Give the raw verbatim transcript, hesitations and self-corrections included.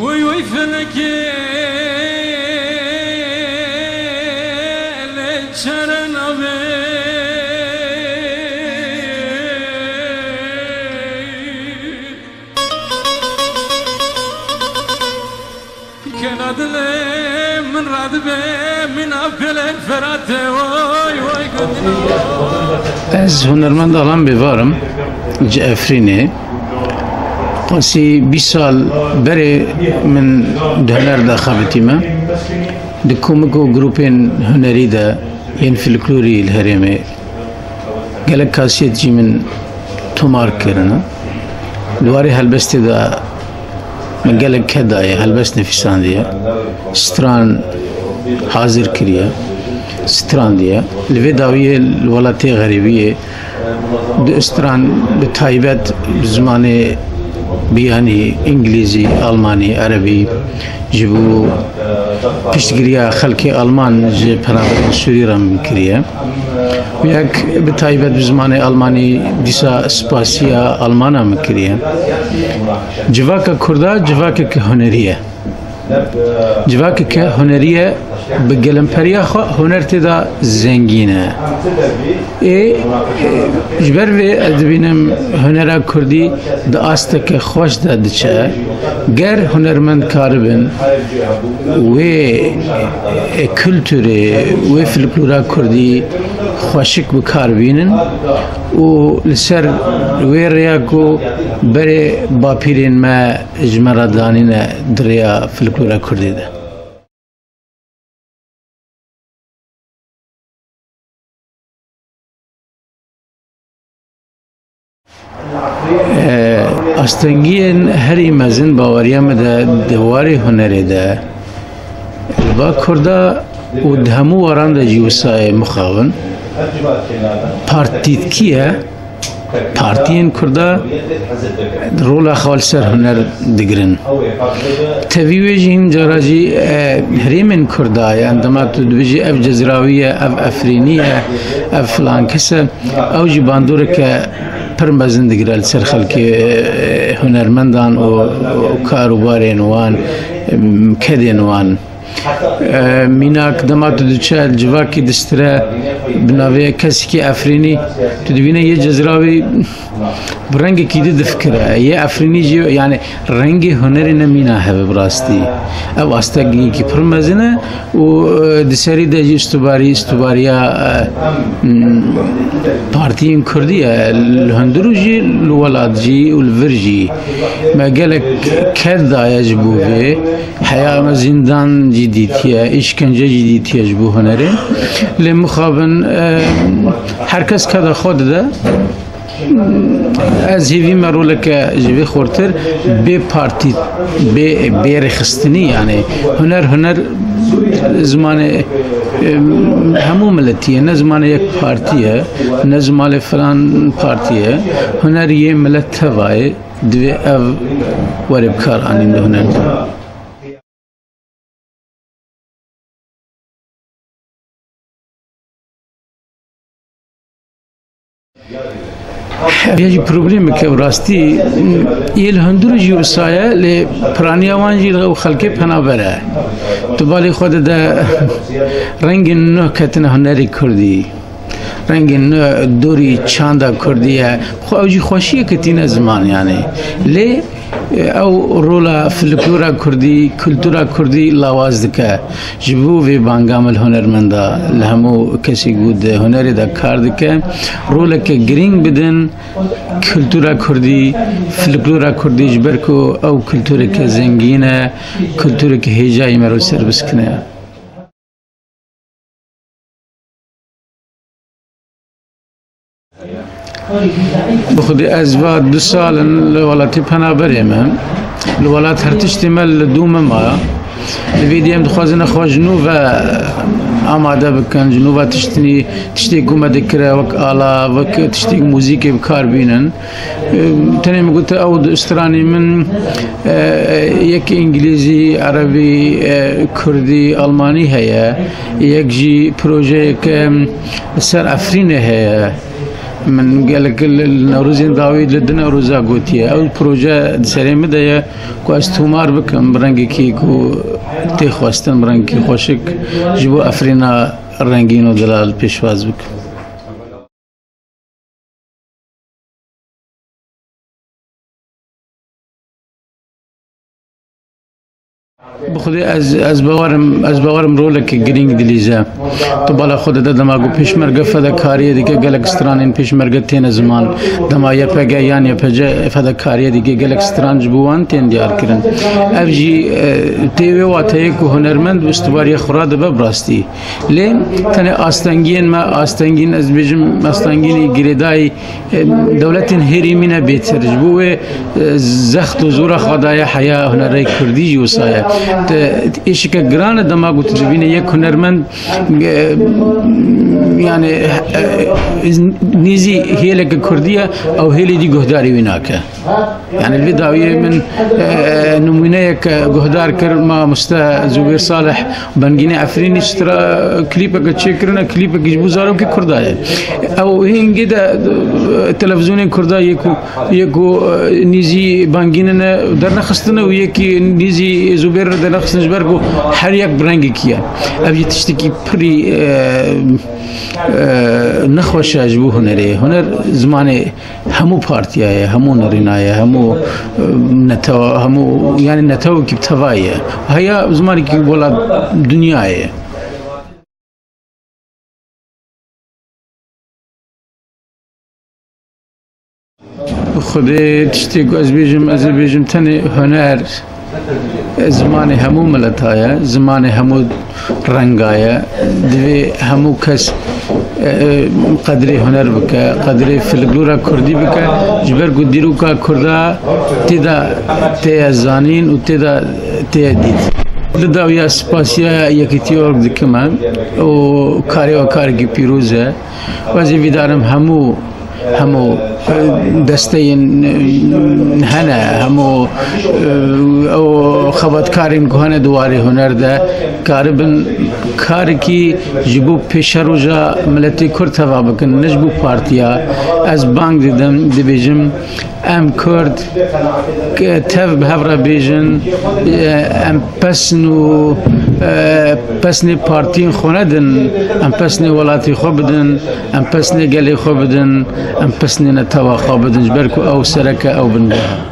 Wey wey felekê lê çere nabê. Kena dilê min radibe, min av pelek Ferate, oy, oy, gundina. Ez hunermend Alan Bêvar im, ji Efrînê. Qasî bîst sal berê min di huner de xebitîme. Di komik û grûpên hunerî de yên folklorî li herêmê gelek kasît jî min tomar kirine. Li warê helbestê de min gelek ked daye, helbest nivîsandiye, stran hazir kiriye, strandiye. Li vê dawiyê li welatê xerîbiyê du stran bi taybet bi zimanê biyanî, îngilîzî, almanî, erebî, ji bo piştgiriya xelkê Alman ji penaberên Sûrî re min kiriye. Yek bi taybet bi zimanê almanî dîsa spasiya Almana min kiriye. Civaka Kurda civakeke hunerî ye. Civakeke hunerî ye, bi gelemperîya xwe huner tê de zengîn e. Ê, ji ber vê ez dibînim hunera kurdî di asteke xweş de diçe. Ger hunermend karibin wê kulturê, wê folklora kurdî xweşik bi kar bînin û li ser wê rêya ku berê bapîrên me ji me re danîne di rêya folklora kurdî de. Astengiyên herî mezin baweriya me de di warê hunerê de li ba Kurda û di hemû waran de jî wisa ye mixabin. Partîtkî ye. Partiyên Kurda rola xwe li ser huner digirin. Tevî wê jî hîn cara jî, e, herêmên Kurda, yani dema tu dibêjî ev Cezrawî ye, ev Efrînî ye, ev filan kes e, ew jî bandoreke pir mezin digire li ser xelkê, e, hunermendan û, û karûbarên wan, em, kedên wan. E, mînak dema tu diçe civakî distire bi navê kesekî Efrînî, tu dibîne yê Cezrawî bi rengekî di difikire. Yê Efrînî jî, yani rengê hunerê ne mîna hebe bi rastî. Ev astekî pir mezin e û, e, di serî de jî îstûbarî, îstûbariya, e, m, partiyên kurdî ye. Li hundir û jî li welat jî û li vir jî. Me gelek ked daye ji bo vê. Heya me zîndan jî dîtiye, îşkence jî dîtiye ji bo hunerê. Lê mixabin, e, her kes keda xwe dide. Ez hêvî me roleke ji vê xurtir bê partî, bê, bê rêxistinî, yani huner, huner zimanê, e, hemû miletî ye, ne zimanê yek partî ye, ne zimanê filan partî ye. Huner yê milet teva ye. Divê ev were bi kar anîn di hunerê de. Ev jî problemek e, bi rastî yê li hundir jî wisa ye, lê piraniya wan jî li xelkê penaber e. Tu balê xwe dide rengên nû ketine hunerê kurdî. Rengên nû dorî çanda kurdî ye. Xwe ew jî xweşiyeke tîne ziman, yani. Lê, e, ew rola folklora kurdî, kultura kurdî lawaz dike. Ji bo vê banga me li hunermenda, li hemû kesê ku di hunerê de kar dike, roleke girîng bidin kultura kurdî, folklora kurdî, ji ber ku ew kultureke zengîn e, kultureke hêjayî me re ser biskine. Bi xwedî ez va du sal in li welatî penaberê me. Li welat her tiştê me li dû me maye. Li vê dî em dixwazin xwe ji nû ve amade bikin, ji nû ve tiştinî, tiştê ku me dikire wek ala, wek tiştê muzîkê bi kar bînin. Tenê min gote ew di stranê min, e, yek îngilîzî, erebî, e, kurdî, almanî heye. Yek jî projeyeke li ser Efrînê heye. Min gelek li, li Newrozên dawî li di Newroza gotiye. Ew proje di serê min de ye ku ez tomar bikim bi rengekî ku tê xwestin, bi rengekî xweşik ji bo Efrîna rengîn û delal pêşwaz bikim. Bi Xwedê ez, ez bawerim, ez bawerim roleke girîng dilîze. Tu bala xwe dide dema ku pêşmerge fedekariyê dike, gelek stranên pêşmerge têne ziman. Dema Y P G yan Y P C fedekariyê dike, gelek stran ji bo wan tên diyar kirin. Ev jî, e, tê wê wateyê ku hunermend bi îstibariya xwe radibe bi rastî. Lê tenê astengiyên me, astengîn, ez bêjim, astengînê girêdayî, e, dewletên herêmî ne bêtir. Ji bo wê, e, zext û zora xwe daye heya hunerê kurdî jî wisa ye. Te, êşeke giran e dema ku tu dibîne yek hunermend, e, yani, e, nêzî hêleke kurdî ye, ew hêlê dî guhdarî wî nake. Yani li vê dawiyê min, e, nimûneyek, e, guhdar kir mamoste Zubêr Salih, bangînê Efrînî, ji tira klîpeke çêkirine, klîpekî ji bo zarokê kurda ye. Ew hingê de, e, televîzyonên kurda yê ku, yê ku, e, nêzî bangînine dernexistine û yekî nêzî Zubêr re dernexistine ji ber ku her yek bi rengekî ye. Ev jî tiştekî pirî, e, e, nexweş e ji bo hunerê. Huner zimanê hemû partiya ye, hemû nirîna ye, hemû, e, netewa, hemû, yani netewekî bi tevayî ye. Heya zimanekî wela dinyayê ye. Xwedê tiştê ku ez bêjim, ez ê bêjim tenê huner zimanê hemû mileta ye, zimanê hemû renga ye. Divê hemû kes, e, e, qedrê huner bike, qedrê folklora kurdî bike, ji ber ku dîroka kurda tê de tê ye zanîn û tê de tê ye dît. Li dawiya spasiya Yekîtiya Org dikim û karê we karekî pîroz e. Ez ê vîdarim hemû, hemû, e, desteyên, e, hene, hemû, e, ew xebatkarên ku hene di warê huner de karibin karekî ji bo pêşeroja miletê Kurd teva bikin, ne ji bo partiya. Ez bang didim, dibêjim, em Kurd, ke tev bi hev re bêjin, e, em pesn û, e, pesnê partiyên xwe nedin, em pesnê welatê xwe bidin, em pesnê gelê xwe bidin, em pesnê netewa xwe bidin, ji ber ku ew sereke, ew bindeha.